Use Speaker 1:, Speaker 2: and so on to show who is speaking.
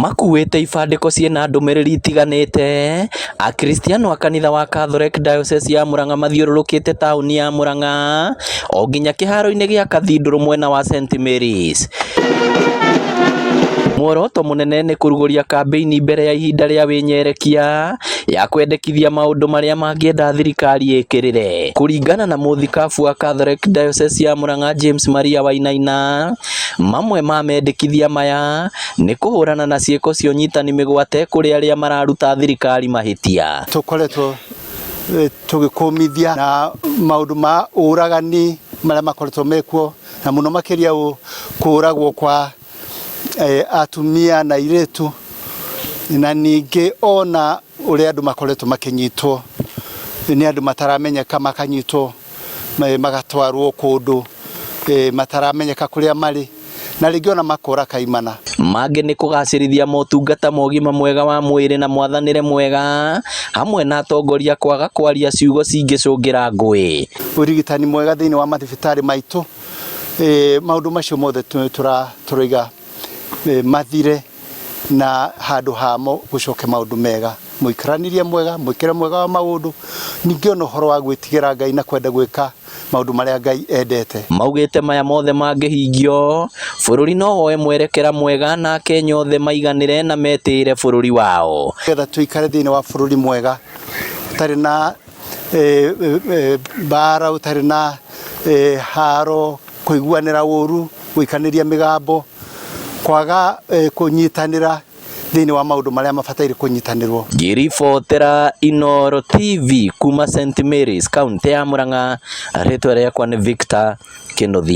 Speaker 1: Makuĩte ibandĩko ciĩna ndũmĩrĩri itiganĩte. Akristiano a kanitha wa Catholic Diocese ya Murang'a mathiũrũrũkĩte taũni ya Murang'a o nginya kĩharo-inĩ gĩa Cathedral mwena wa St Mary's. Muoroto mũnene nĩ kũrugũria kambĩini mbere ya ihinda rĩa wĩnyerekia ya kwendekithia maũndũ marĩa mangĩenda thirikari ĩkĩrĩre. Kũringana na mũthikabu wa Catholic Diocese ya Murang'a James Maria Wainaina, mamwe ma mendekithia maya nĩ kũhũrana na ciĩko cia ũnyitani mĩgwate kũrĩ arĩa mararuta thirikari mahĩtia.
Speaker 2: Tũkoretwo tũgĩkũmithia na maũndũ ma ũragani marĩa makoretwo mekuo, na mũno makĩria kũragwo kwa atumia na airĩtu, na ningĩ ona ũrĩa andũ makoretwo makĩnyitwo nĩ andũ mataramenyeka, makanyitwo magatwarwo kũndũ mataramenyeka kũrĩa marĩ, na rĩngĩ ona makora kaimana.
Speaker 1: Mangĩ nĩ kũgacĩrithia motungata ma ũgima mwega wa mwĩrĩ na mwathanĩre mwega, hamwe na atongoria kwaga kwaria ciugo cingĩcũngĩra ngũĩ.
Speaker 2: Ũrigitani mwega thĩinĩ wa mathibitarĩ maitũ, maũndũ macio mothe tũroiga mathire, na handũ hamo gũcoke maũndũ mega, mũikaranĩrie mwega, mwĩkĩre mwega wa maũndũ, ningĩ ona ũhoro wa gwĩtigĩra Ngai na kwenda gwĩka maũndũ marĩa Ngai endete.
Speaker 1: Maugĩte maya mothe mangĩhingio, bũrũri no woe mwerekera mwega na Akenya othe maiganĩre na metĩĩre bũrũri wao.
Speaker 2: Getha tũikare thĩinĩ wa bũrũri mwega ũtarĩ na mbara, ũtarĩ na haro, kũiguanĩra ũru, gũikanĩria mĩgambo, kwaga kũnyitanĩra thĩinĩ wa maũndũ marĩa mabataire kũnyitanĩrwo.
Speaker 1: Ngĩribotera Inooro TV kuma St Mary's, kaunti ya Murang'a, rĩtwa rĩakwa nĩ Victor Kĩnuthia.